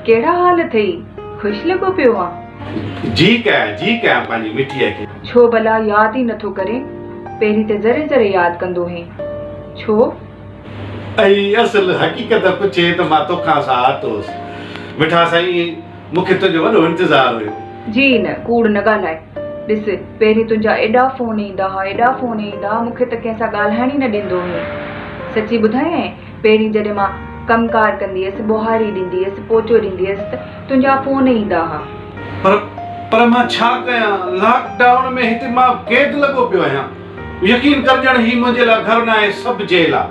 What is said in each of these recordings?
ڪهڙا حال اٿئي؟ خوش لڳو پيو آن. جي ڪيان، جي ڪيان پنهنجي مٺيء کي. ڇو ڀلا ياد ئي نٿو ڪرين؟ پهرين ته ذري ذري ياد ڪندو هئين. ڇو؟ ائي اصل حقيقت پڇين ته مان توکان ساهتو هوس. مٺا سائين، مون کي تنهنجو وڏو انتظار هيو. جي نه، ڪوڙ نه ڳالهاء. ڏس، پهرين تنهنجا ايڏا فون ايندا ها، ايڏا فون ايندا ها، مون کي ته ڪنهن سان ڳالهائڻ ئي نه ڏيندو هئين. سچي ٻڌايانء، پهرين جڏهن مان ڪم ڪار ڪندي هيس، ٻوهاري ڏيندي هيس، پوچو ڏيندي هيس ته تنهنجا فون ايندا ها. پر، پر مان ڇا ڪيان، لاڪ ڊائون ۾ هتي مان قيد لڳو پيو آهيان. يقين ڪر ڄڻ هي منهنجي لاء گهر ناهي، سڀ جيل آ.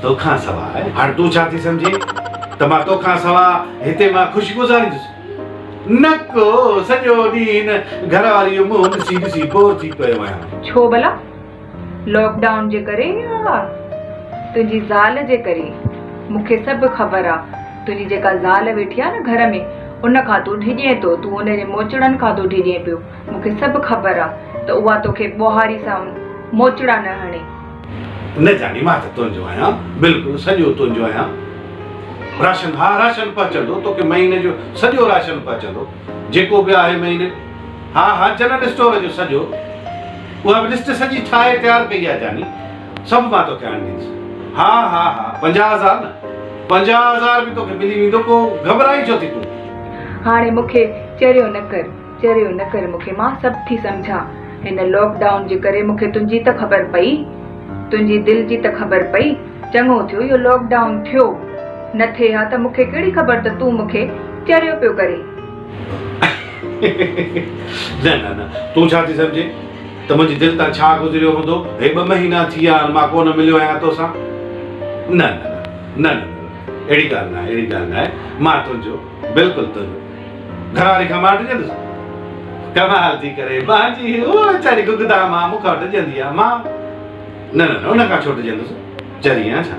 توکان سواء؟ هاڻ تون ڇا ٿي سمجهين ته مان توکان سواء هتي مان خوشي گذاريندس؟ نه ڪو، سڄو ڏينهن هن گهر واري جو منهن ڏسي ڏسي بور ٿي پيو آهيان. ڇو ڀلا؟ لاڪ ڊائون جي ڪري يا تنهنجي زال جي ڪري؟ مون کي سڀ خبر آ. تنهنجي جيڪا زال ويٺي آ نه گهر ۾، ان کان تون ڊڄين ٿو، تون ان جي موچڙن کان ٿو ڊڄين پيو. مون کي سڀ خبر آ ته اها توکي ٻوهاري سان موچڙا نه هڻي. نه جاني مان ته تنهنجو آهيان، بلڪل سڄو تنهنجو آهيان. راشن ها راشن پهچندو توکي مهيني جو سڄو راشن پهچندو جيڪو به آهي مهيني ها ها جنرل اسٽور جو سڄو اها به لسٽ سڄي ٺاهي تيار ڪئي آهي جاني سڀ مان توکي آڻي ڏيندس ها ها ها 50,000 نه 50,000 به توکي ملي ويندو ڪو گهٻرائين ڇو ٿي تون. هاڻي مون کي چريو نه ڪر. چريو نه ڪر مون کي مان سڀ ٿي سمجهان هن لاڪ ڊائون جي ڪري مون کي تنهنجي ته خبر پئي تنهنجي دل جي ته خبر پئي چڱو ٿيو اهو لاڪ ڊائون ٿيو نه ٿئي ها ته مون کي ڪهڙي خبر ته تون مون کي چريو پيو ڪرين. نه نه نه تون ڇا ٿي سمجهين ته منهنجي دل تان ڇا گذريو هوندو هي ٻه مهينا ٿي ويا آهن مان ڪونه مليو آهيان توسان نه نه نه نه نه اهڙي ڳالهه ناهي اهڙي ڳالهه ناهي مان تنهنجو بلڪل تنهنجو گهر واري کان مان ڊڄندس؟ ڪمال ٿي ڪري مانجي هوء ويچاري گگدا مان مون کان ڊڄندي آ مان نه نه نه ان کان ڇو ڊڄندس چري آهيان ڇا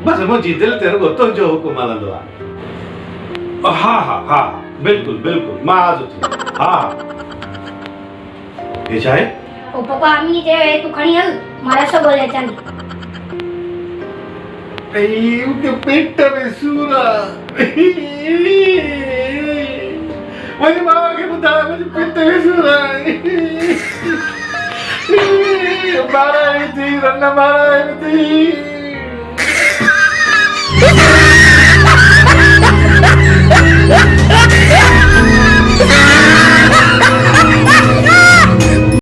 بس منهنجي دل تي رڳو تنهنجو حڪم هلندو آ ها ها ها بلڪل بلڪل مان حاضر ٿي ها ها هي ڇا آهي؟ او پپا اميء چيو هي تون کڻي هل مان رس ڳولي اچان ٿي. اي مونکي پيٽ ۾ سور آ. منهنجي ماء کي ٻڌاء منهنجي پيٽ ۾ سور آ. مارائي ٿي رن مارائي ٿي.